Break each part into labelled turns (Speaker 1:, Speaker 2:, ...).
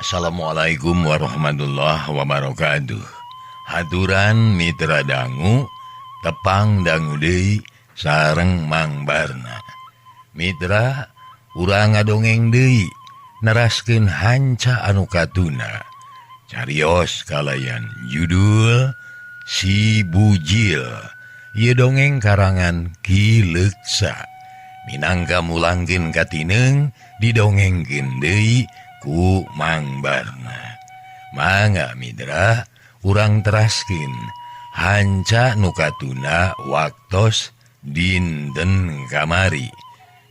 Speaker 1: Assalamualaikum warahmatullahi wabarakatuh. Haturan mitra dangu tepang dangu deui sareng Mang Barna. Mitra urang ngadongeng deui neraskeun hanca anu katuna. Carios kalayan judul Si Bujil. Ieu dongeng karangan Ki Leuksa. Minangka mulangkeun katineng didongengkeun deui ku Mang Barna. Mangga mitra urang teraskeun hanca nu katuna waktos dinten kamari.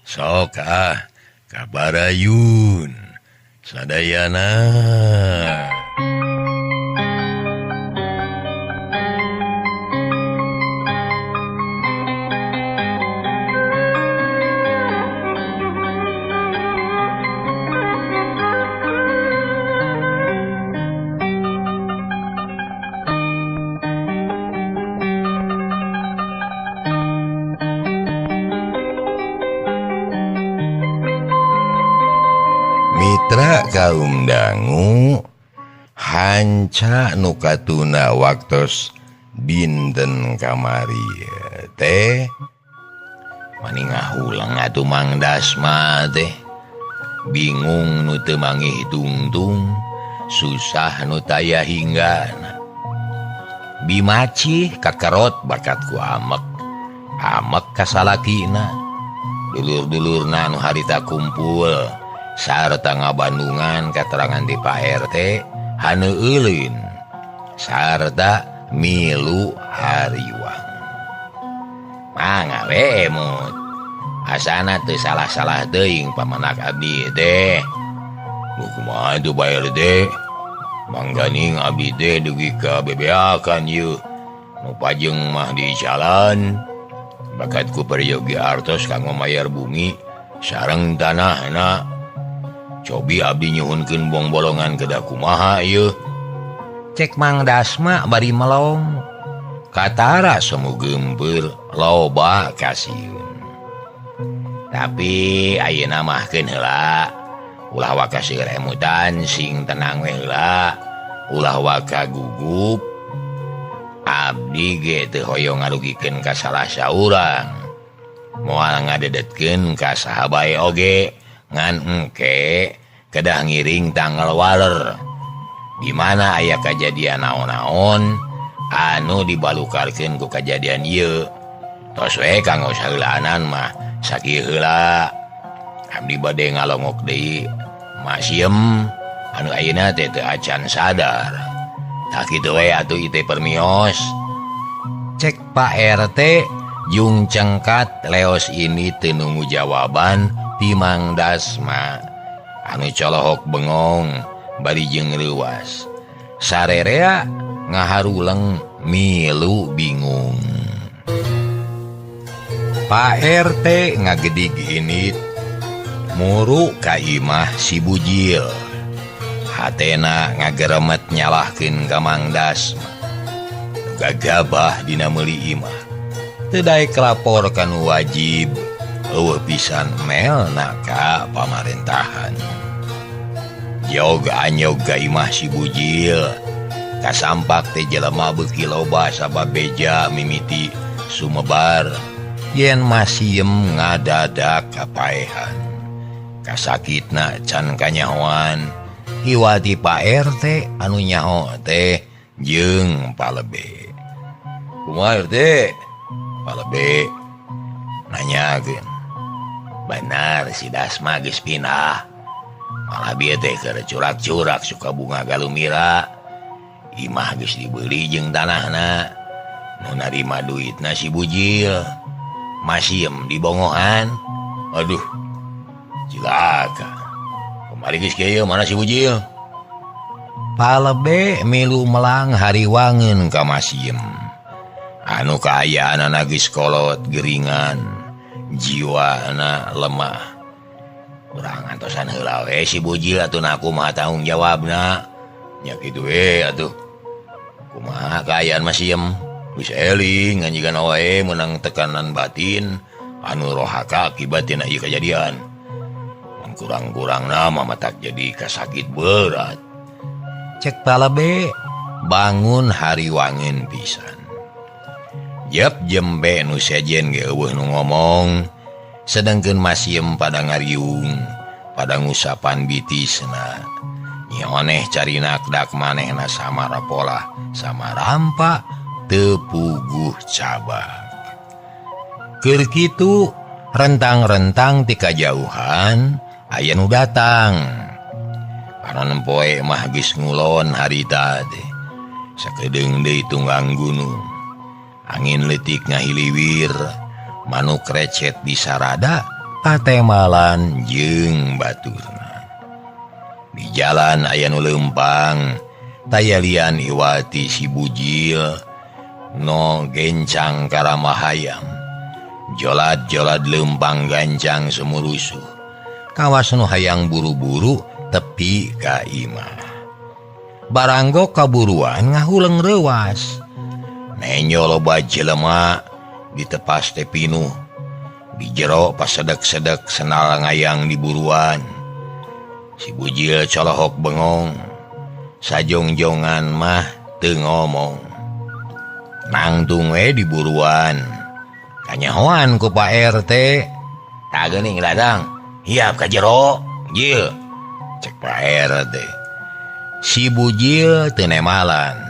Speaker 1: Sok ah kabarayun sadayana. Mitra kaum dangu hanca nu katuna waktos dinten kamari teh mani ngahulang atuh Mang Dasma teh bingung nu teu mangih tungtung susah nu taya hinggana bimacih kakerot bakat ku amek amek ka salakina dulur-dulurna nu harita kumpul sarta ngabandungan katerangan di Pak RT haneueulin sarta milu hariwang. Mangga we emut asana teu salah-salah teuing pamanak abdi teh. Nu kumaha tuh Pak RT? Mangganing abdi teh dugi ka bebeakan ieu. Nu pajeng mah di jalan bakat ku peryogi artos kanggo mayar bumi sareng tanahna. Cobi abdi nyuhunkeun bongbolongan kedah kumaha ieu. Cek Mang Dasma bari melong. Katara semu geumpeur loba kasieun. Tapi ayeuna mah keun heula. Ulah waka seueur emutan sing tenang we heula. Ulah waka gugup. Abdi ge teu hoyong ngarugikeun ka salah saurang. Moal ngadedetkeun ka saha bae oge. Ngan engke kedah ngiring tanggal waler di mana aya kajadian naon-naon anu dibalukarkeun ku kajadian ieu. Tos we kanggo saheulaanan mah sakieu heula. Abdi bade ngalongok deui masiem anu ayeuna teh teu acan sadar. Tah kitu we atuh ieu teh permios. Cek Pak RT jung cengkat leos ini teu nunggu jawaban ti Mang Dasma anu colohok bengong bari jeung reuwas. Sarerea ngaharuleng milu bingung. Pak RT ngagedig init muru ka imah si Bujil. Hatena ngageremet nyalahkeun ka Mang Dasma. Nu gagabah dina meuli imah teu daek lapor ka nu wajib. Eueuh pisan melna ka pamarentahan. Jog anyog ka imah si Bujil. Kasampak teh jelema beuki loba sabab beja mimiti sumebar yen masiem ngadadak kapaehan. Kasakitna can kanyahoan hiwati Pak RT anu nyaho teh jeung palebe. Kumaha RT? Palebe nanyakeun. Benar si Dasma geus pindah. Malah bieu teh keur curak-curak suka bunga galumira. Imah geus dibeli jeung tanahna. Nu narima duitna si Bujil. Masiem dibongohan. Aduh. Cilaka. Kamari geus kieu mana si Bujil? Palebe milu melang hariwangeun ka Masiem. Anu kaayaanana geus kolot geringan. Jiwana lemah. Urang antosan heula we si Bujil atuh na kumaha tanggung jawabna. Nya kitu we atuh. Kumaha kaayaan Masiem? Geus eling ngan jiga wae meunang tekanan batin anu rohaka akibat tina ieu kajadian. Kurang-kurang nama matak jadi kasakit berat. Cek palebe bangun hariwangin pisan. Jep jembe nu sejen ge eueuh nu ngomong, sedengkeun masiem pada ngariung, pada ngusapan bitisna. Nyi Oneh carinak dak manehna samara polah, samarampa teu puguh cabak. Keur kitu rentang-rentang ti kajauhan aya nu datang. Panon poe mah geus ngulon harita teh. Sakedeung deui tunggang gunung. Angin leutik ngahiliwir, manuk recet di sarada, patemalan jeung baturna. Di jalan aya nu leumpang, tayalian iwati si bujil, no gencang karamahayam. Jolad-jolad leumpang gancang sumurusuh. Kawas nu hayang buru-buru tepi ka imah. Baranggo kaburuan ngahuleng reuwas. Nenyo loba jelema ditepas teh pinuh. Di jero pasedek-sedek senal ngayang di buruan. Si bujil colohok bengong. Sajongjongan mah teu ngomong. Nangtung we di buruan. Kanyahoan ku Pak RT. Tah geuning datang. Hiap ka jero. Jil. Cek Pak RT. Si bujil teu nemalan.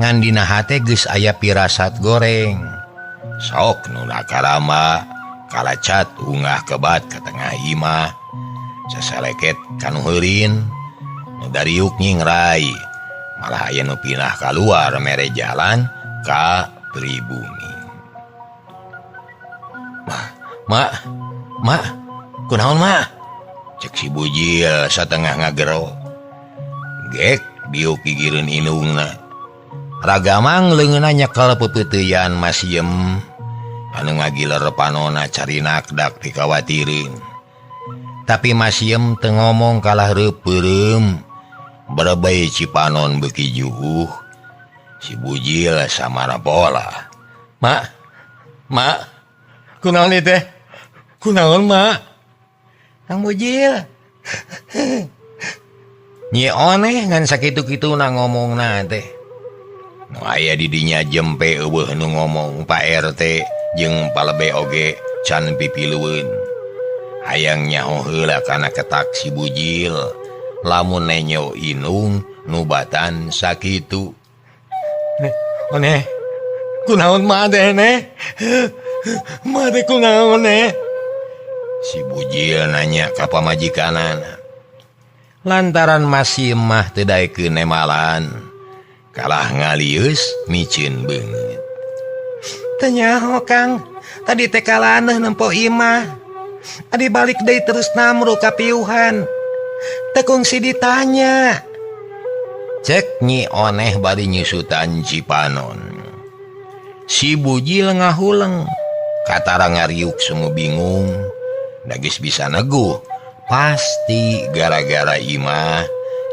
Speaker 1: Ngan dina hate geus aya pirasat goreng. Sok nu nakarama kalacat ungah kebat ka tengah imah. Sasaleket kanu heurin, nu dariuk nyingrai. Malah aya nu pinah kaluar mere jalan ka pribumi. Mak, mak, kunaon mak? Cek si bujil satengah ngagero. Gek diuk gigireun indungna. Ragamang leungeunna nyekel peupeuteuyan masiem. Anu ngagiler panona carinak dak pikawatireun. Tapi masiem teu ngomong kalah reupeurem. Berebei cipanon beuki juuh. Si bujil samara pola. Mak, mak, kunaon ieu teh? Kunaon mak? Kang Bujil. Nyi Oneh ngan sakitu-kituna ngomongna teh. Nu aya di dinya jempe eueuh nu ngomong Pak RT jeung palebe oge can pipilueun. Hayang nyaho heula kana ketak si bujil. Lamun nenyo inung nu batan sakitu. Neh, Oneh. Kunaon mah teh neh? Mah teh kunaon neh? Si bujil nanya ka pamajikanana. Lantaran masih mah teu daekeun nemalan. Kalah ngalieus micin beungeut. Teu nyaho Kang, tadi teh kalaneuh nempo imah. Adi balik deui terus namru ka piuhan. Teu kungsi ditanya. Cek Nyi Oneh bari nyusutan cipanon. Si bujil ngahuleng, katara ngariuk semu bingung. Da geus bisa neguh, pasti gara-gara imah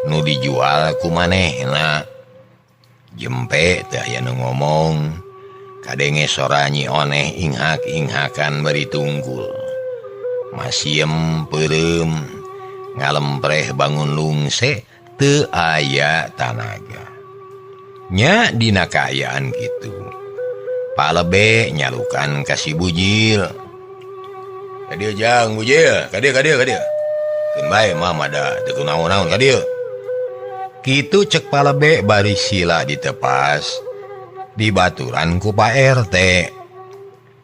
Speaker 1: nu dijual ku manehna. Jempe teh aya nu ngomong, kadenge sora Nyi Oneh inghak-inghakan bari tunggul. Masiem peureum, ngalempreh bangun lungse teu aya tanaga. Nya dina kaayaan kitu. Palebe nyalukan ka si bujil. Ka dieu jang bujil, ka dieu ka dieu ka dieu. Keun bae mah da teu kunaon-naon ka dieu. Kitu cek palebe bari sila ditepas dibaturan ku Pak RT.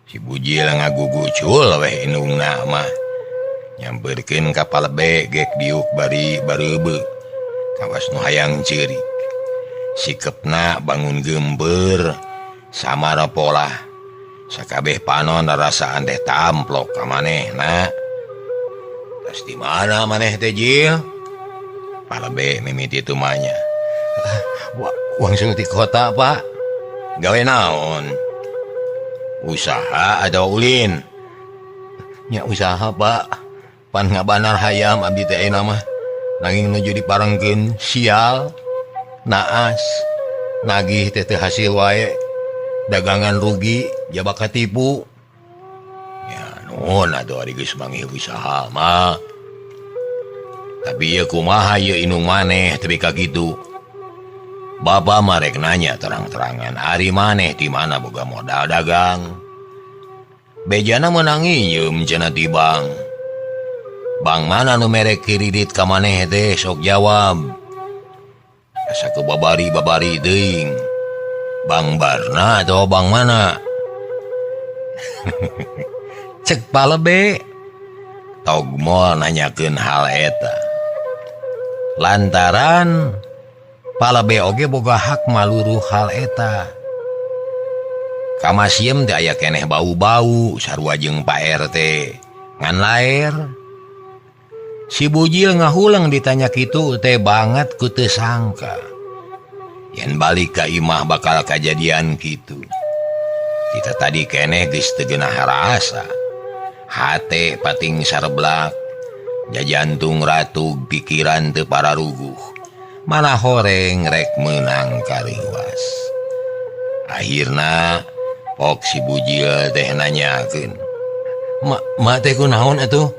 Speaker 1: Si bujil ngagugucul weh indungna mah. Nyamperkeun ka palebe gek diuk bari bareubeuh. Kawas nu hayang ceurik. Sikepna bangun gember samara polah. Sakabeh panon rasaan teh tamplok ka manehna. Tas di mana maneh teh Jil? Palebe mimiti tumanya. Wangsul ti kota Pak. Gawe naon? Usaha atau ulin? Nya usaha Pak. Pan ngabanar hayam abdi teh ayeuna mah. Nanging nuju diparengkeun sial, naas, nagih teh teu hasil wae. Dagangan rugi, jaba katipu. Ya nuhun atuh ari geus manggih usaha mah. Tapi ieu kumaha ieu indung maneh tepi ka kitu. Bapak marek nanya terang-terangan ari maneh di mana boga modal dagang. Bejana meunang nginjeum cenah ti bank. Bank mana nu mere kredit ka maneh teh sok jawab. Asa ku babari-babari teuing. Bank Barna atau bank mana? Cek palebe. Togmol nanyakeun hal eta. Lantaran palebe oge boga hak maluruh hal eta. Kamasiem teh aya keneh bau-bau sarua jeung Pak RT ngan laer. Si Bujil ngahulang ditanya kitu teh banget ku teu sangka. Yen balik ka imah bakal kajadian kitu. Kita tadi keneh geus teu geunah rasa. Hate pating sareblak, jajantung ratug pikiran teu pararuguh. Mana horeng rek meunang kariwas. Akhirna pok si Bujil teh nanyakeun. Ma teh kunaon atuh?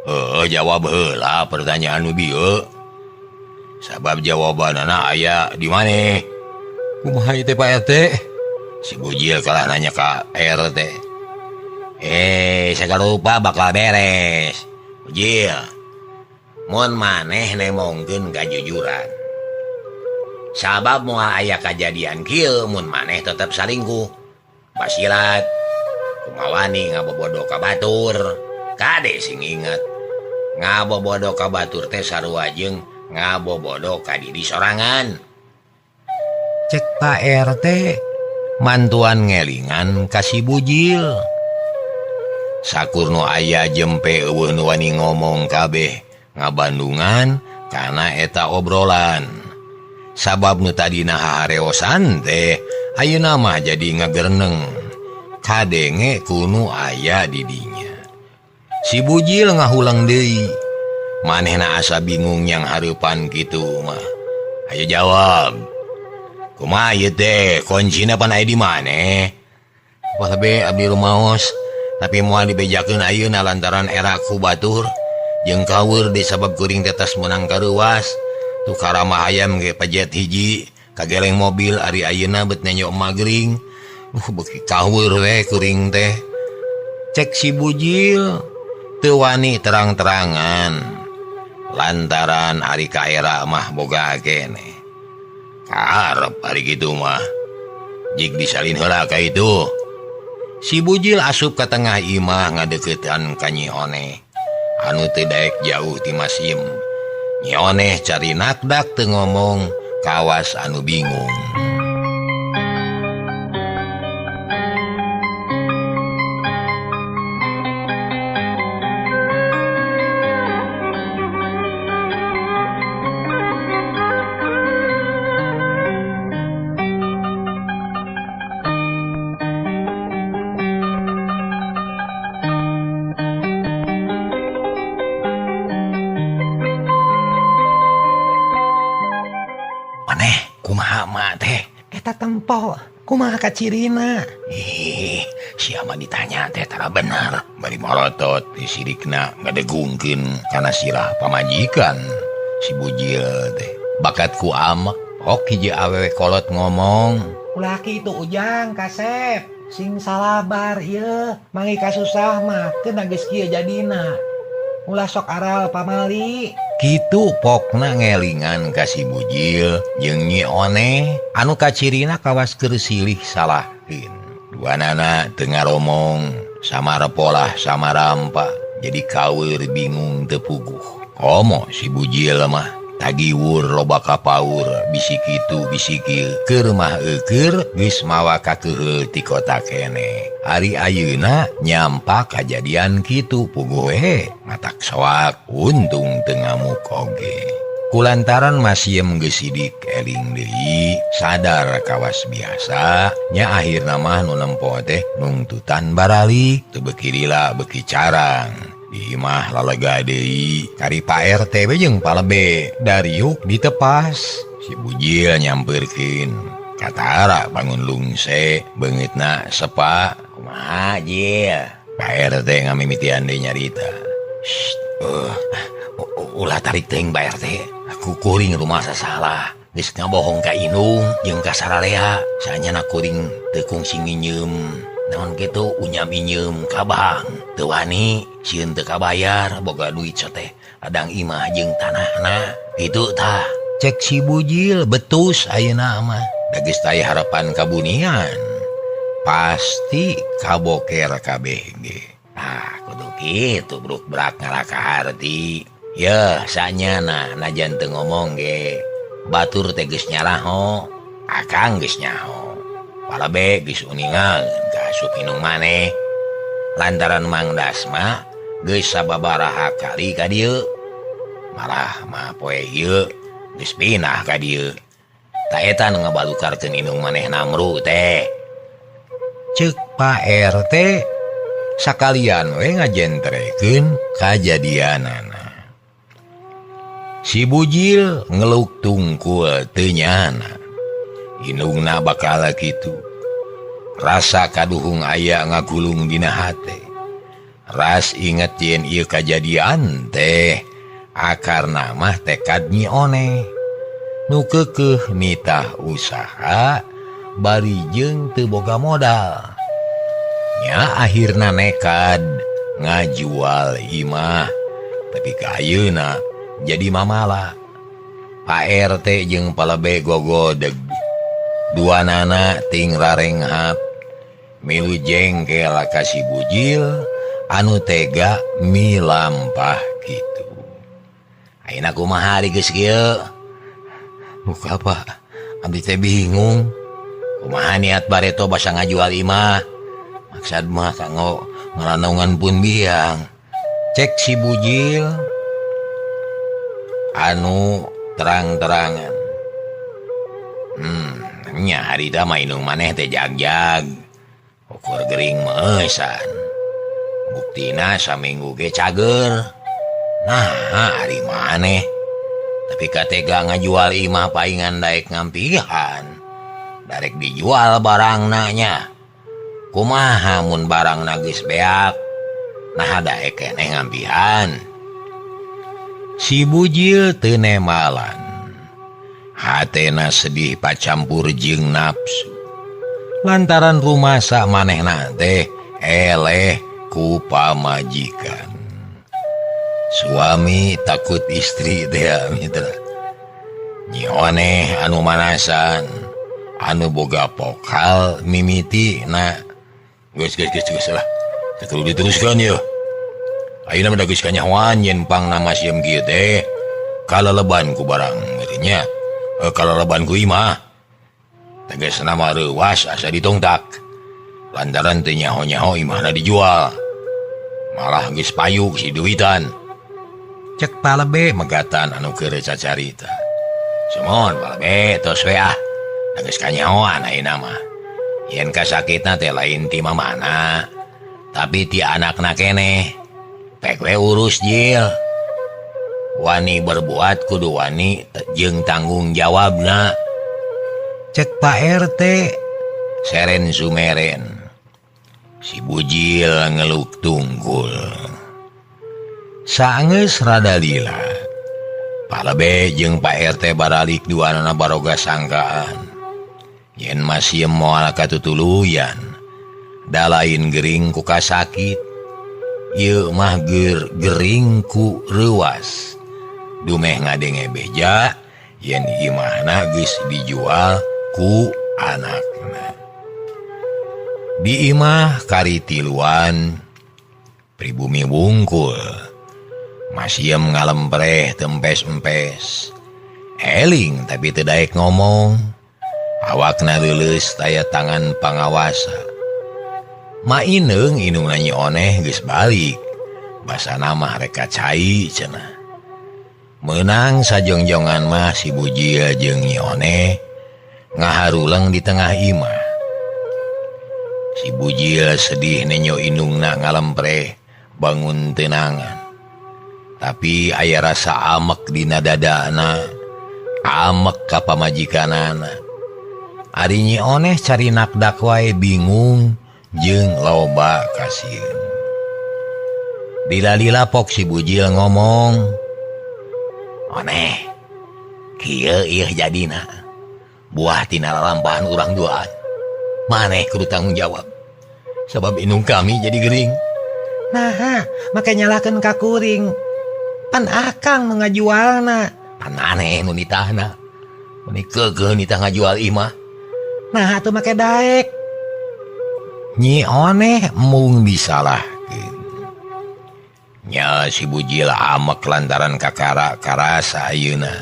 Speaker 1: Heuh, jawab heula pertanyaan nu bieu. Sabab jawabanana aya di maneh. Kumaha ieu teh Pak RT? Si Bujil kalah nanya ka RT. Segala rupa bakal beres. Bujil, mun maneh nemongkeun kajujuran. Sabab moal aya kajadian kieu mun maneh tetep salingkuh. Basilat kumawani ngabobodo ka batur. Kade sing inget. Ngabobodo ka batur teh sarua jeung ngabobodo ka diri sorangan. Cek Pak RT mantuan ngelingan ka si Bujil. Sakur nu aya jempe eueuh nu wani ngomong kabeh ngabandungan kana eta obrolan. Sabab nu tadina hareosan teh ayeuna mah jadi ngagereneng. Kadenge kunu aya di dinya. Si Bujil ngahulang deui. Manehna asa bingung yang hareupan kitu mah. Ayo jawab. Kumaha ieu teh? Kuncina pan aya di maneh? Wah be abdi rumaos, tapi moal dibejakeun ayeuna lantaran era ku batur jeung kawur di sabab kuring teh tas meunang kareuwas. Tukara mah hayam ge pajet hiji, kageleng mobil ari ayeuna bet nenyo magring. Beuki kawur we kuring teh. Cek si Bujil teu wani terang-terangan lantaran ari ka era mah boga keneh. Karep ari kitu mah. Jig disalin heula ka itu. Si Bujil asup ka tengah imah ngadeuketan ka Nyi Oneh anu teu daek jauh ti Masim. Nyi Oneh cari nakdak teu ngomong kawas anu bingung. Kumaha kacirina? Ih, siapa ditanya teh tara bener. Bari morotot disirikna ngadegungkeun kana sirah pamajikan. Si Bujil teh bakat ku amak. Ok hiji awewe kolot ngomong.
Speaker 2: Ulah kitu Ujang kasep, sing salabar ieu, mangi kasusah mah teu geus kieu jadina. Ulah sok aral pamali.
Speaker 1: Kitu pokna ngelingan ka si Bujil jeung Nyi Oneh anu kacirina kawas keur silih salahkeun. Duanana teu ngaromong, samarapolah samarampa, jadi kaweur bingung teu puguh. Komo si Bujil mah tagiwur loba kapaur, bisi kitu bisi kieu, keur mah eukeur geus mawa kakeuheul ti kota keneh. Ari ayeuna nyampa kajadian kitu puguh we matak soak untung teu ngamuk oge. Kulantaran Masiem geus sidik eling deui sadar kawas biasa nya akhirna mah nu nempo teh nungtutan baralik teu beuki lila beuki carang. Di imah lalega deui kari Pak RT we jeung palebe dariuk ditepas. Si Bujil nyampeurkeun katara bangun lungse beungeutna sepa. Kumaha Jil? Pak RT ngamimitian deui nyarita. Ulah tarik teuing Pak RT. Aku kuring rumah salah. Geus ngabohong ka indung jeung ka sararea. Sanyana kuring teu kungsi nginjeum. Naon kitu unyam injeum ka bank. Teu wani sieun teu kabayar boga duit teh. Adang imah jeung tanahna. Kitu tah. Cek si Bujil betus ayeuna mah. Da geus taya harapan kabunian. Pasti kaboker kabeh ge. Ah, kudu kitu bruk-brak ngaraka harti. Yeuh, sanyana najan teu ngomong ge. Batur teh geus nyaraho, akang geus nyaho. Palabe geus uningan ka asup indung maneh. Lantaran Mang Dasma geus sababaraha kali ka dieu. Malah mah poe ieu geus pindah ka dieu. Ta eta nu ngabalukarkeun indung maneh namru teh. Ceuk Pak RT sakalian we ngajentrekeun kajadianana. Si Bujil ngeluk tungkul teu nyana. Indungna bakal kitu. Rasa kaduhung aya ngagulung dina hate. Ras inget yen ieu kajadian teh akarna mah tekad Nyi Oneh. Nu keukeuh nitah usaha bari jeung teu boga modal. Nya akhirna nekad ngajual imah tapi ka ayeuna jadi mamala. Pak RT jeung palebe gogodeg. Dua nana ting rarenghap milu jengkel ka si Bujil anu tega milampah kitu. Ayeuna kumaha ari geus kieu? Buka apa? Abdi teh bingung. Kumaha niat bareto basa ngajual imah? Maksad mah kanggo ngaranongan pun biang. Cek si Bujil anu terang-terangan. Nya harita mah indung maneh teh jag-jag. Ukur gering meusan. Buktina saminggu ge cager. Nah, ari maneh. Tapi katega ngajual imah paingan daek ngampihan. Darek dijual barangna nya. Kumaha mun barangna geus beak? Nah daek keneh ngampihan. Si Bujil teu nemalan. Hatena sedih pacampur jeung nafsu. Lantaran rumasa manehna teh eleh ku pamajikan. Suami takut istri teh mitra. Nyi Oneh anu manasan, anu boga pokal mimiti na. Geus geus geus geus lah. Teu kudu diteruskeun yeuh. Ayeuna mah da geus kanyahoan yen pangna masieum kieu teh kalaleban ku barang kitu nya. Kalaleban ku imah. Tegasna mah reuwas asa ditungtak. Lantaran teu nyaho-nyaho imahna dijual. Malah geus payu si duitan. Cek palebe megatan anu keur cacarita. Sumon palebe tos we ah. Da geus kanyahoan ayeuna mah. Yen kasakitna teh lain ti mamana, tapi ti anakna keneh. Pek we urus Jil. Wani berbuat kudu wani jeung tanggung jawabna. Cek Pak RT seren sumeren. Si Bujil ngeluk tunggul. Saenggeus rada lila. Palebe jeung Pak RT baralik duanana baroga sangkaan. Yen masih moal katutuluyan. Da lain gering ku kasakit. Ieu mah gering ku reuwas. Dumeh ngadenge beja yen imahna geus dijual ku anakna. Di imah kari tiluan pribumi wungkul. Masiem ngalempreh tempes-empes. Eling tapi teu daek ngomong. Awakna leuleus taya tangan pangawasa. Ma Ineng indungna Nyi Oneh geus balik. Basana mah rek ka cai cenah. Meunang sajongjongan mah si Bujil jeung Nyi Oneh ngaharuleng di tengah imah. Si Bujil sedih nenyo indungna ngalempreh bangun tenangan. Tapi aya rasa amek dina dadana, amek ka pamajikanana. Ari Nyi Oneh cari nakdak wae bingung jeung loba kasieun. Lila-lila pok si Bujil ngomong, Oneh kieu ieu jadina buah tina lalampahan urang duaan. Maneh kudu tanggung jawab sabab indung kami jadi gering.
Speaker 2: Nah, make nyalahkeun ka kuring. Pan akang nu ngajualna.
Speaker 1: Pan aneh nu nitahna. Meni keukeuh nitah ngajual imah.
Speaker 2: Nah, atuh make daek.
Speaker 1: Nyi Oneh mung disalahkeun. Nya si Bujil amek lantaran kakara karasa ayeuna.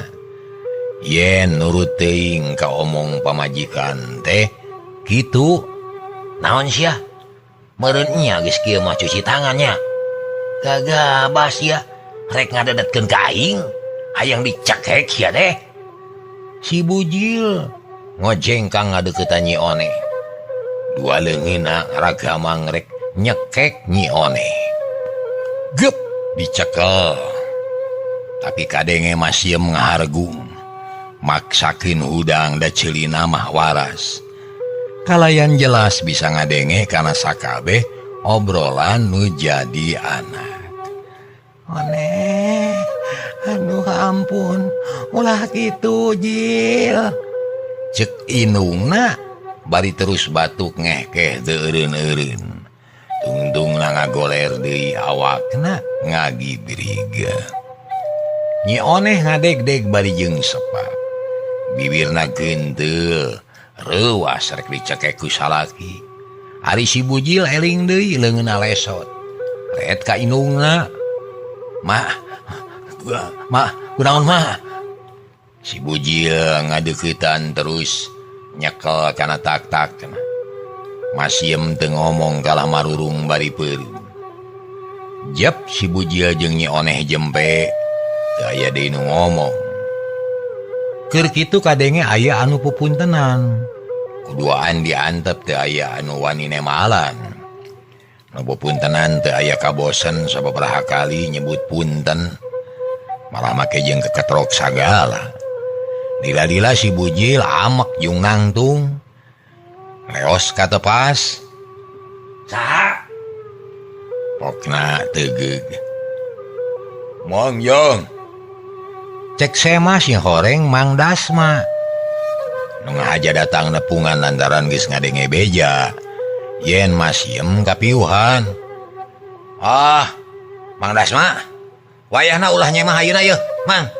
Speaker 1: Yen nurut teuing ka omong pamajikan teh kitu. Naon sia? Meureun nya geus kieu mah cuci tangannya. Gagabah sia rek ngadedetkeun ka aing, hayang dicekek sia teh. Si Bujil ngojeng kang ngadeuketan Nyi Oneh. Dua leungeunna ragamang rek nyekek Nyi Oneh. Gep dicekel. Tapi kadenge masih ngahargung. Maksakeun hudang da ceulina mah waras. Kalayan jelas bisa ngadenge kana sakabeh obrolan nu jadi anak.
Speaker 2: Oneh, aduh ampun, ulah kitu Jil.
Speaker 1: Cek indungna bari terus batuk ngehkeh teu eureun-eureun. Tungtungna ngagoler deui awakna ngagibrig. Nyi Oneh ngadegdeg bari jeung sepa. Bibirna geunteul. Reuas rek dicekek ku salaki. Ari si Bujil eling deui leungeunna lesot. Ret ka indungna. Mah, mah, kunaon mah? Si Bujil ngadeuketan terus nyekel kana tak-tak. Masiem teu ngomong kalah marurung bari peureum. Jep si Bujil jeung Nyi Oneh jempe, teu aya deui nu ngomong. Keur kitu kadenge aya anu pupuntenan. Kuduaan diantep teu aya anu wani nemalan. Nu pupuntenan teu aya kabosen sababaraha kali nyebut punten. Malah make jeung keketrok sagala. Lila-lila si Bujil amek jeung nangtung. Leos ka tepas. Saha? Pokna tegeug. Mang Jong. Cek sema si horeng Mang Dasma. Nu ngahaja datang nepungan lantaran geus ngadenge beja. Yen masiem kapiuhan. Ah, Mang Dasma. Wayahna ulah nyemah ayeuna yeuh, Mang.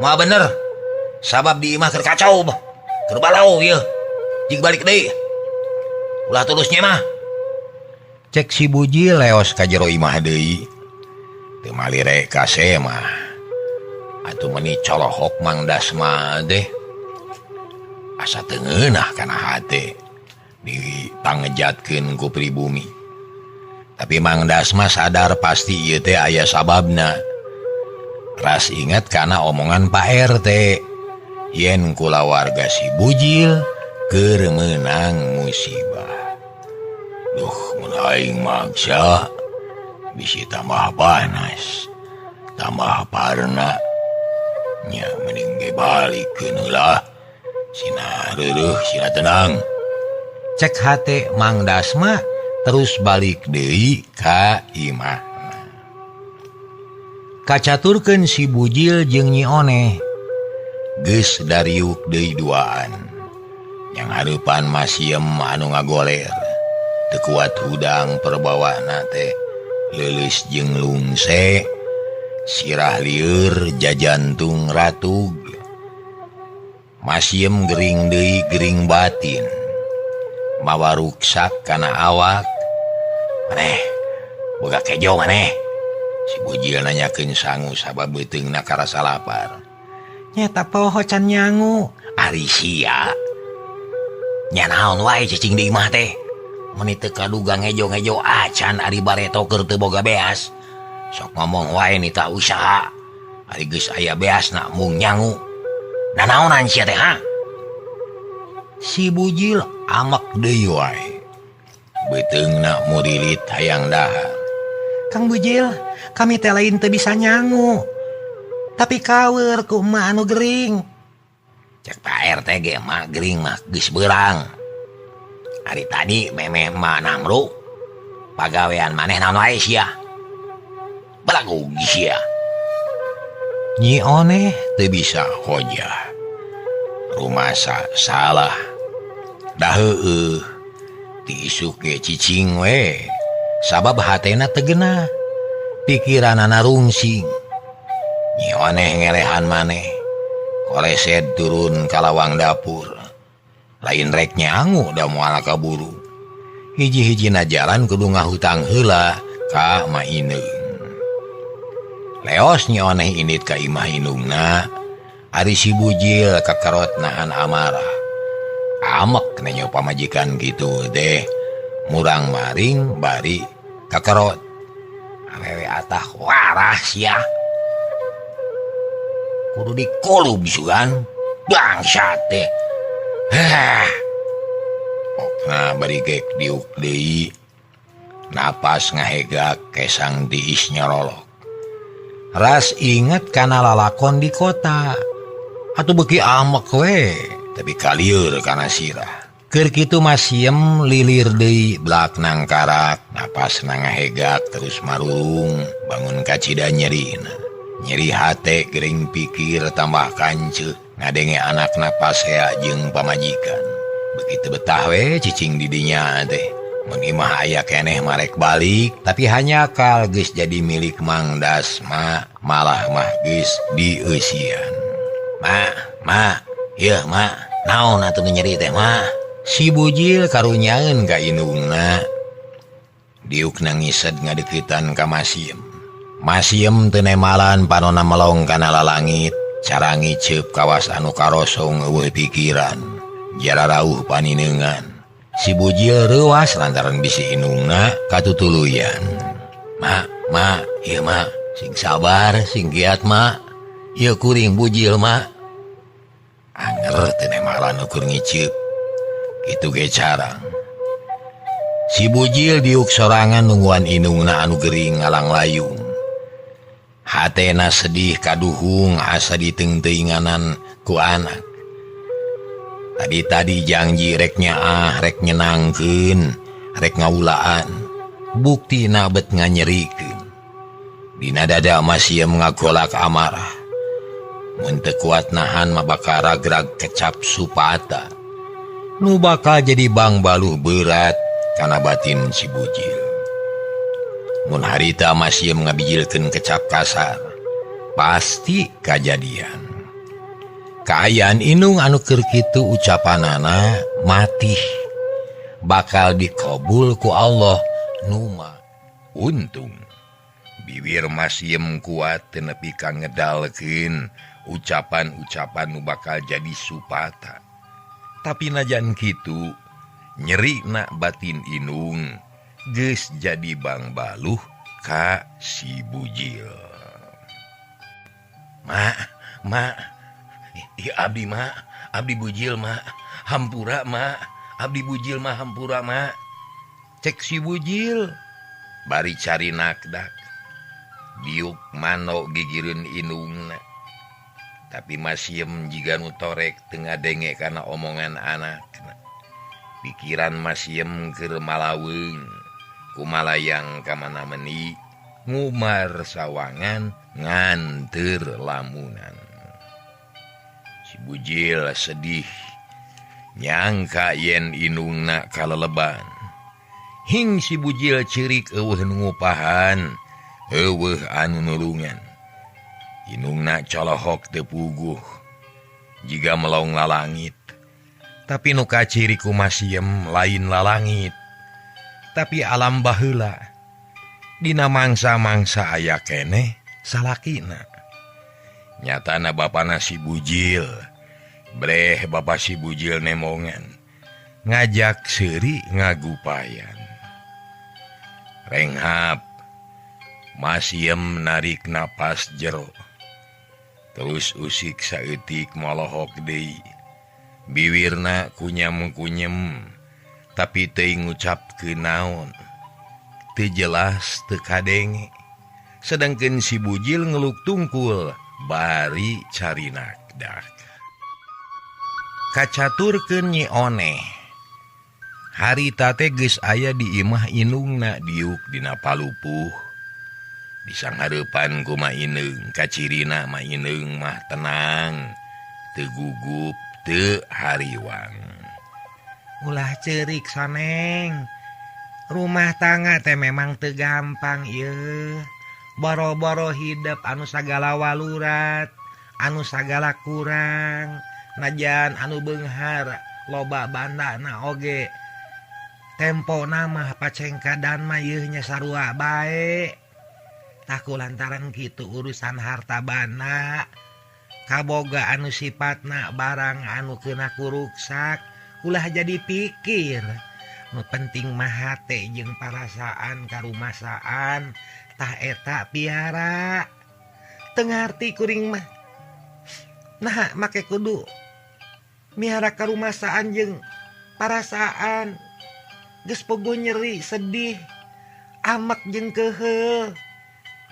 Speaker 1: Moal bener. Sabab di imah keur kacau, keur balau yeuh. Jig balik deui. Ulah tulus nyemah. Cek si Bujil leos ka jero imah deui. Teu malire ka semah. Atuh meni colohok Mang Dasma teh. Asa teu ngeunah kana hate dipangejatkeun ku pribumi. Tapi Mang Dasma sadar pasti ieu teh aya sababna. Ras inget kana omongan Pak RT. Yen kulawarga si Bujil keur meunang musibah. Duh, mun aing maksa bisi tambah panas, tambah parna. Nya mending ge balikeun heula. Sina reureun, sina tenang. Cek hate Mang Dasma terus balik deui ka imahna. Kacaturkeun si Bujil jeung Nyi Oneh. Geus dariuk deui duaan. Yang hareupan masiem anu ngagoler. Teu kuat hudang perbawana teh leuleus jeung lungse. Sirah lieur jajantung ratug. Masiem gering deui gering batin. Mawa ruksak kana awak. Maneh, boga kejo maneh. Si Bujil nanyakeun sangu sabab beuteungna karasa lapar.
Speaker 2: Nyata poho can nyangu.
Speaker 1: Ari sia. Nya naon wae cicing di imah teh. Meni teu kaduga ngejo-ngejo acan ari bareto keur teu boga beas. Sok ngomong wae nita usaha. Ari geus aya beasna mung nyangu. Nanaonan sia teh ha? Si Bujil amek deui wae. Beuteungna murilit hayang dahar.
Speaker 2: Kang Bujil, kami teh lain teu bisa nyangu. Tapi kaweur ku emak anu gering.
Speaker 1: Cek Pak RT ge emak gering mah geus beurang. Ari tadi memeh emak namru. Pagawean maneh naon wae sia. Balagu sia. Nyi Oneh teu bisa hojah. Rumasa salah. Dah heueuh ti isuk ge cicing we. Sabab hatena teu genah. Pikiranana rungsing. Nyi Oneh ngelehan maneh. Koleset turun ka lawang dapur. Lain rek nyangu da moal kaburu. Hiji-hijina jalan kudu ngahutang heula ka Ma Inung. Leos Nyi Oneh indit ka imah indungna, ari si Bujil kakerot nahan amarah. Amek nenyo pamajikan gitu deh, murang maring bari kakerot. Awewe atah warah sia. Kudu dikolub sugan, bangsat teh. Hah. Pokna bari gek diuk deui. Napas ngahegak kesang diis nyorolok. Ras inget kana lalakon di kota. Atuh beuki amek we, tapi kalieur kana sirah. Keur kitu masiem lilir deui blak nangkarak, napas ngahegak terus marurung, bangun kacida nyerina. Nyeri hate gering pikir tambah kanceuh, ngadenge anakna pasea jeung pamajikan. Begitu betah we cicing di dinya teh. Mun imah aya keneh marek balik, tapi hanya kal geus jadi milik Mang Dasma, malah mah geus dieusian. Ma, ma, ieu ma, naon atuh nyeri teh ma? Si Bujil karunyaeun ka indungna. Diuk nangised ngadeuketan ka Masiem. Masiem teu nemalan panona melong kana lalangit, cara ngiceup kawas anu karosong eueuh pikiran, jara rauh panineungan. Si Bujil reuas lantaran bisi indungna katutuluyan. Ma, ma, ieu ma, sing sabar, sing giat ma. Ieu kuring Bujil ma. Anger teu nemalan ukur ngiceup. Kitu ge carang. Si Bujil diuk sorangan nungguan indungna anu gering ngalang-layung. Hatena sedih kaduhung asa diteungteuinganan ku anak. Tadi-tadi janji rek nyaah, rek nyenangkeun, rek ngawulaan. Buktina bet nganyerikeun. Dina dada masih ngagolak amarah. Mun teu kuat nahan mah bakal ragrag kecap supata. Nu bakal jadi bangbaluh berat kana batin si Bujil. Mun harita masih ngabijilkeun kecap kasar, pasti kajadian. Kaayaan indung anu keur kitu ucapanana matih bakal dikabul ku Allah numa. Untung bibir masiem kuat teu nepi ka ngedalkeun ucapan-ucapan nu bakal jadi supata. Tapi najan kitu nyerina batin indung geus jadi bangbaluh ka si Bujil. Ma, ma, ieu abdi ma, abdi Bujil ma, hampura ma, abdi Bujil ma, hampura ma. Cek si Bujil bari cari nakdak. Diuk mano gigireun indungna. Tapi masiem jiga nu torek teu ngadenge kana omongan anakna. Pikiran masiem keur malaweung, kumalayang ka mana meni, ngumar sawangan nganteur lamunan. Si Bujil sedih, nyangka yen indungna kaleleban. Hing si Bujil ceurik eueuh nu ngupahan, eueuh anu nulungan. Indungna colohok teu puguh, jiga melong lalangit. Tapi nu kaciri ku Masiem lain lalangit, tapi alam baheula. Dina mangsa-mangsa aya keneh salakina. Nyatana bapana si Bujil, breh bapa si Bujil nemongan, ngajak seuri ngagupayan. Renghap, Masiem narik napas jero. Terus usik saeutik molohok deui. Biwirna kunyam-kunyem, tapi teu ngucapkeun naon. Teu jelas teu kadenge. Sedangkeun si Bujil ngeluk tungkul bari carinakdak. Kacaturkeun Nyi Oneh. Harita teh geus aya di imah indungna diuk dina palupuh. Disanghareupan ku Ma Ineng kacirina Ma Ineng mah tenang teu gugup teu hariwang.
Speaker 2: Ulah ceurik Soneng, rumah tangga teh memang teu gampang ieu. Boro-boro hidup anu sagala walurat, anu sagala kurang, najan anu beunghar loba bandana oge. Tempo nama pacengkadan mah yeuh nya sarua bae. Taku lantaran kitu urusan harta banda kaboga anu sifatna barang anu kena kuruksak ulah jadi pikir. Nu penting mah hate jeung parasaan karumasaan tah eta piara. Teu ngarti kuring mah. Nah make kudu miara karumasaan jeung parasaan. Geus pogo nyeri sedih amek jeung keheul.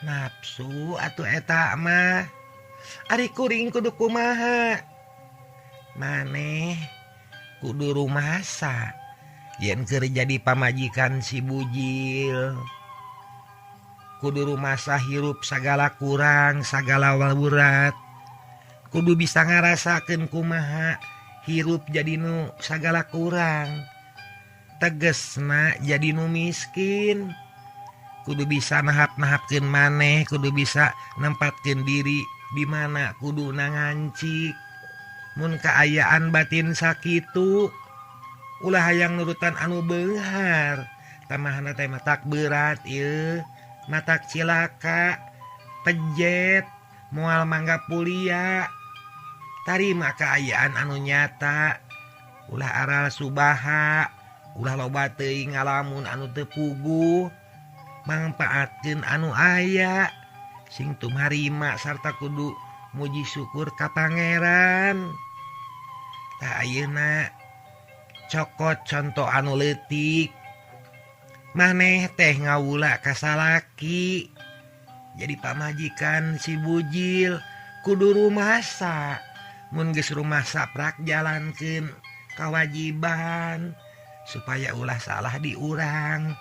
Speaker 2: Nafsu atuh eta mah. Ari kuring kudu kumaha? Maneh kudu rumasa yen keur jadi pamajikan si Bujil. Kudu rumasa hirup sagala kurang, sagala walurat. Kudu bisa ngarasakeun kumaha hirup jadi nu sagala kurang. Tegesna jadi nu miskin. Kudu bisa nahap-nahapkeun maneh, kudu bisa nempatkeun diri di mana kudu ngancik. Mun kaayaan batin sakitu ulah hayang nurutan anu beunghar. Tamahna teh matak berat ieu, matak cilaka, pejet, moal mangga pulia. Tarima kaayaan anu nyata, ulah aral subaha, ulah loba teuing ngalamun anu teu puguh. Mangpaatkeun anu aya sing tumarima sarta kudu muji syukur ka Pangeran. Tah ayeuna cokot conto anu leutik. Maneh teh ngawula ka salaki jadi pamajikan si Bujil kudu rumasa. Mun geus rumasa prak jalankeun kawajiban supaya ulah salah di urang.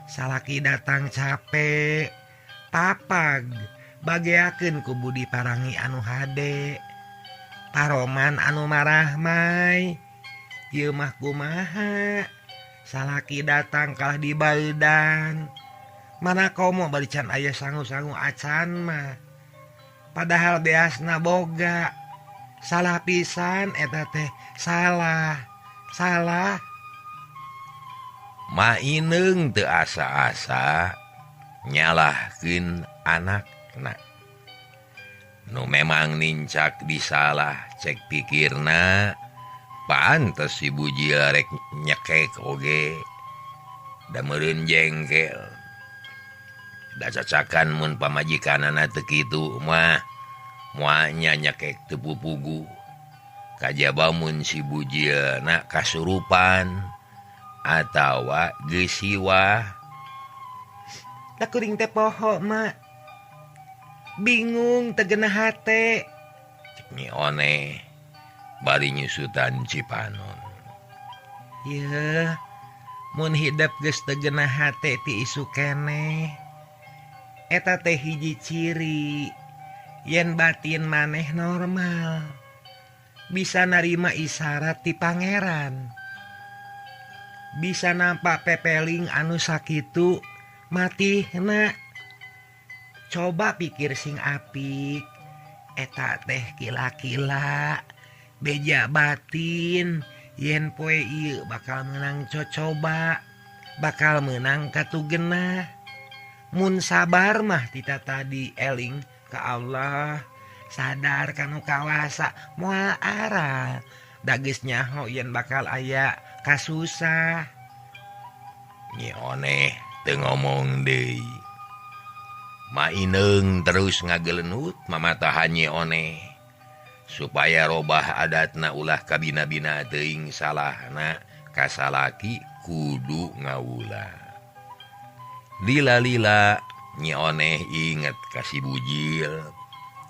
Speaker 2: Salaki datang capek papag bageakeun ku budi parangi anu hade, paroman anu marahmai. Ieu mah kumaha salaki datang kalah dibaeudan. Mana komo bari can aya sangu-sangu acan mah, padahal beasna boga. Salah pisan eta teh, salah salah.
Speaker 1: Ma Ineng teu asa-asa nyalahkeun anakna. Nu memang nincak disalah cek pikirna, pantes si Bujil rek nyekek oge. Da meureun jengkel. Da cacakan mun pamajikanana teu kitu mah moal nya nyekek teu pupugu. Kajaba mun si Bujilna kasurupan atawa geus siwah.
Speaker 2: Da kuring teh poho mak, bingung teu genah hate.
Speaker 1: Cek Nyi Oneh bari nyusutan Cipanon.
Speaker 2: Yeuh, mun hidep geus teu genah hate ti isu keneh. Eta teh hiji ciri yen batin maneh normal, bisa narima isyarat ti Pangeran, bisa nampak pepeling anu sakitu matihna. Coba pikir sing apik, eta teh kila-kila beja batin yen poe ieu bakal menang cocoba, bakal menang katugenah. Mun sabar mah tita tadi eling ka Allah, sadar kanu kawasa moal aral. Da geus nyaho yen bakal aya kasusah.
Speaker 1: Nyi Oneh teu ngomong deui. Ma Ineng terus ngagelenut mamatahan Nyi Oneh supaya robah adatna ulah kabina-bina teuing salahna ka salaki kudu ngawula. Lila-lila Nyi Oneh inget ka si Bujil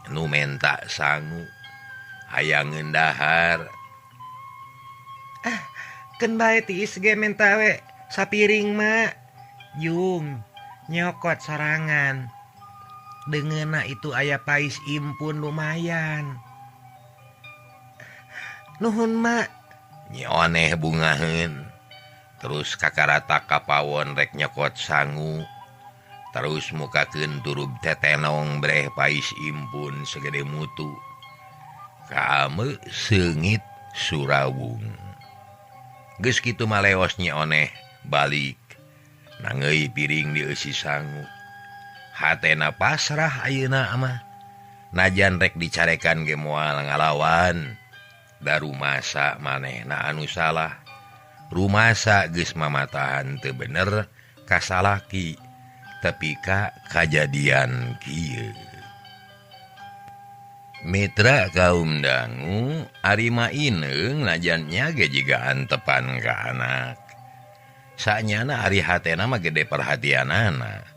Speaker 1: nu menta sangu hayang ngendahar.
Speaker 2: Ah, keun bae tiis ge menta we sapiring mak. Jung nyokot sorangan. Dengeuna itu aya pais impun lumayan. Nuhun mak.
Speaker 1: Nyi Oneh bungaheun. Terus kakarata kapawon rek nyokot sangu. Terus mukakeun turub tetenong breh pais impun segede mutu. Kaame seungit Surawung. Geus kitu maleos Nyi Oneh balik. Nangeui piring dieusi sangu. Hatena pasrah ayeuna mah. Najan rek dicarekan ge moal ngalawan. Da rumasa manehna anu salah. Rumasa geus mamatahan teu bener kasalaki tepi ka kajadian kieu. Mitra kaum dangu ari ma ineung najan nya ge jiga antepan ka anak. Sanyana ari hatena mah gede perhatianana.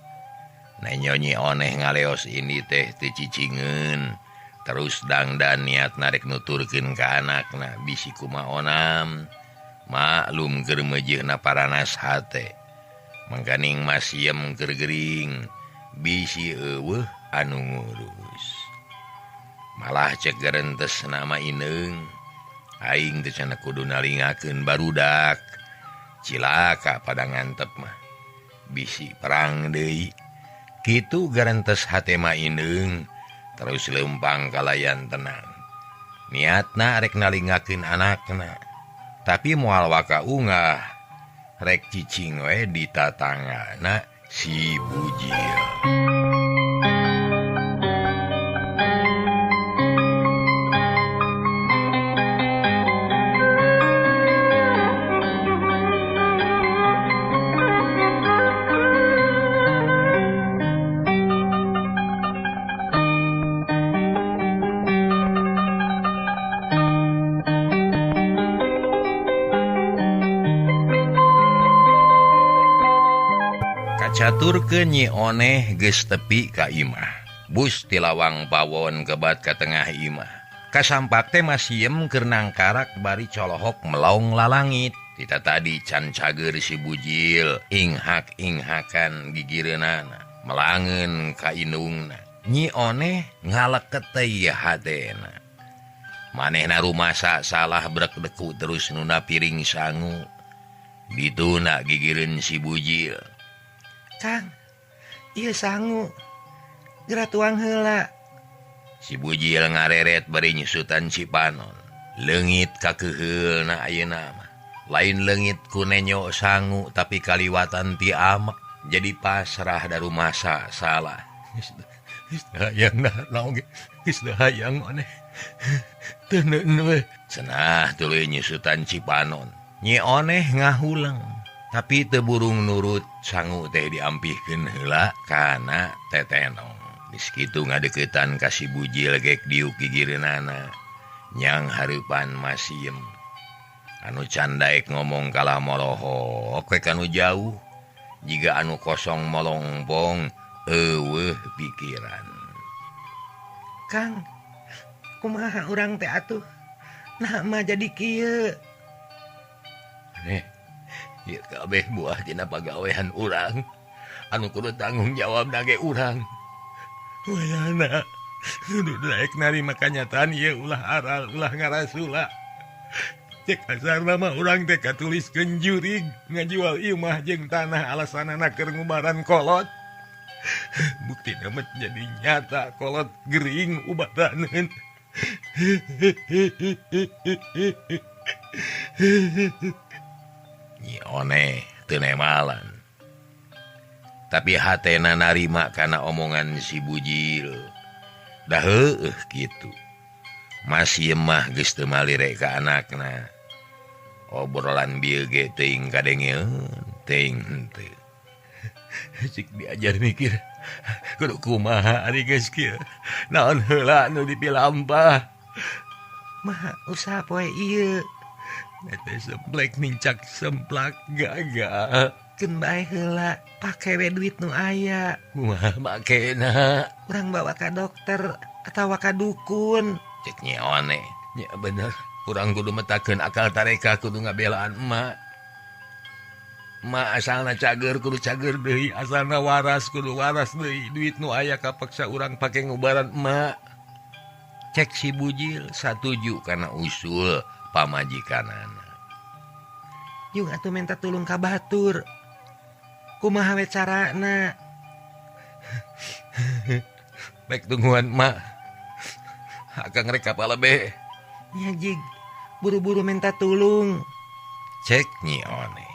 Speaker 1: Nenyo Nyi Oneh ngaleos ini teh teu cicingeun. Terus dangdan niat narek nuturkeun ka anakna bisi kumaha onam. Maklum keur meujeuhna paranas hate. Mangkaning masiem keur gering bisi eueuh anu ngurus. Malah cek gerentes nama ineung. Aing teh cenah kudu nalingakeun barudak. Cilaka pada ngantep mah. Bisi perang deui. Kitu garentes hate ma ineung terus leumpang kalayan tenang. Niatna rek nalingakeun anakna, tapi moal waka ungah rek cicing we di tatanggana si Bujil. Caturkeun Nyi Oneh geus tepi ka imah. Bus ti lawang pawon kebat ka tengah imah. Kasampak teh masiem keur nangkarak bari colohok melong lalangit. Tita tadi can cager si Bujil, inghak-inghakan gigireunana, melangeun ka indungna. Nyi Oneh ngaleket teh hatena. Manehna rumasa salah brek deku terus nuna piring sangu. Dituna gigireun si Bujil.
Speaker 2: Kang, ieu sangu. Geura tuang heula.
Speaker 1: Si Bujil ngareret bari nyusutan Cipanon. Leungit kakeuheulna ayeuna mah. Lain leungit ku nenyo sangu tapi kaliwatan ti amek. Jadi pasrah da rumasa salah. Geus hayang naon ge. Geus hayang maneh. Teu neun we. Cenah tuluy nyusutan Cipanon. Nyi Oneh ngahuleng. Tapi teu burung nurut sangu teh diampihkeun heula kana tetenong. Geus kitu ngadeuketan ka si Bujil gek diuk gigireunana. Nyang hareupan masiem. Anu candaek ngomong kalah morohok we kanu jauh. Jiga anu kosong molongpong eueuh pikiran.
Speaker 2: Kang, kumaha urang teh atuh? Nah mah jadi kieu.
Speaker 1: Aneh. Ieu kabeh buah tina pagawean urang. Anu kudu tanggung jawab ge urang. Wayana kudu daek narima kanyataan ieu ulah aral ulah ngarasula. Cek kasarna mah urang teh katuliskeun jurig ngajual imah jeung tanah alasanana keur ngubaran kolot. Buktina mah jadi nyata kolot gering ubataneun. Nyi Oneh teu nemalan. Tapi hatena narima kana omongan si Bujil. Dah heueuh kitu. Masih mah geus teu malire ka anakna. Obrolan bieu ge teuing kadengeun, teuing henteu. Cik diajar mikir, kudu kumaha ari geus kieu. Naon heula nu dipilampah.
Speaker 2: Mah usaha poe ieu.
Speaker 1: Teh semplek nincak semplak gagal.
Speaker 2: Keun bae heula, pake we duit nu aya.
Speaker 1: Kumaha makena?
Speaker 2: Urang bawa ka dokter atawa ka dukun.
Speaker 1: Cek Nyi Oneh. Nya bener, urang kudu metakeun akal tareka kudu ngabelaan emak.
Speaker 3: Ma asalna cager kudu cager deui, asalna waras kudu waras deui. Duit nu aya kapaksa urang pake ngubaran emak.
Speaker 1: Cek si Bujil satuju kana usul pamajikanana.
Speaker 2: Yung atuh minta tulung ka batur. Kumaha we carana?
Speaker 3: Baik tungguan mak. Akang rek ka palebe.
Speaker 2: Nya jig, buru-buru minta tulung.
Speaker 1: Cek Nyi One.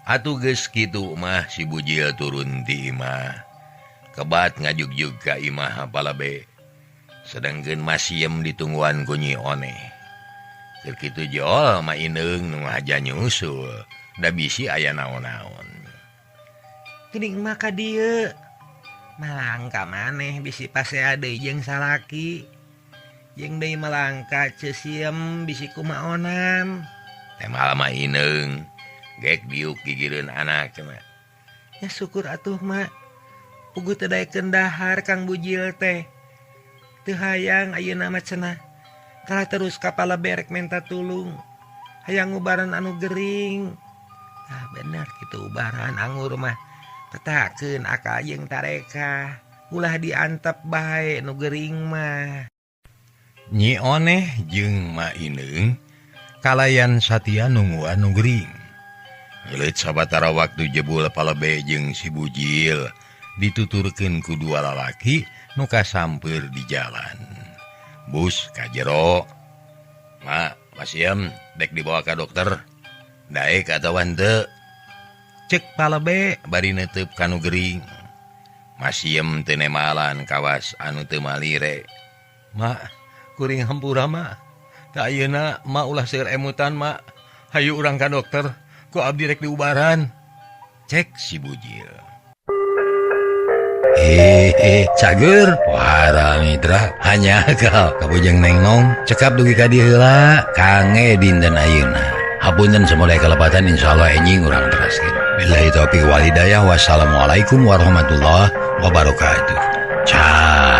Speaker 1: Atuh geus kitu mah si Bujil turun ti imah. Kebat ngajugjug ka imah palebe. Sedangkeun masiem ditungguan ku Nyi One. Keur kitu jol ma Ineng nu ngahaja nyusul. Da bisi aya naon-naon.
Speaker 2: Geuning mah ka dieu. Malangka maneh bisi pasea deui jeung salaki. Jeung deui malangka ceu siem bisi kumaonan.
Speaker 1: Teh malah Ineng gek diuk gigireun anak cenah.
Speaker 2: Ya syukur atuh mak. Puguh teu daekeun dahar Kang Bujil teh. Teu hayang ayeuna mah cenah. Kalah terus ka palebe rek minta tulung. Hayang ngubaran anu gering. Ah bener kitu ubaran angur mah. Petakeun akal jeung tareka. Ulah diantep bae nu gering mah.
Speaker 1: Nyi Oneh jeung Ma Ineng kalayan satia nungguan nu gering. Leuleut sabatara waktu jebul palebe jeung si Bujil dituturkeun ku dua lalaki nu kasamper di jalan. Bus ka jero. Ma, masiem dek dibawa ka dokter. Daek atawa henteu? Cek palebe bari neuteup ka nu gering. Masiem teu nemalan kawas anu teu malire.
Speaker 3: Ma, kuring hampura ma. Ta ayeuna ma ulah seueur emutan ma. Hayu urang ka dokter. Ku abdi rek diubaran.
Speaker 1: Cek si Bujil. Hehehe, cager. Wara mitra hanya akal kabujeng nengnong cekap dugi ka dieu heula kange dinten ayeuna. Hapunten samudaya kalepatan insyaallah enjing urang teraskeun. Billahi taufiq wal hidayah. Wassalamualaikum warahmatullahi wabarakatuh. Ciao.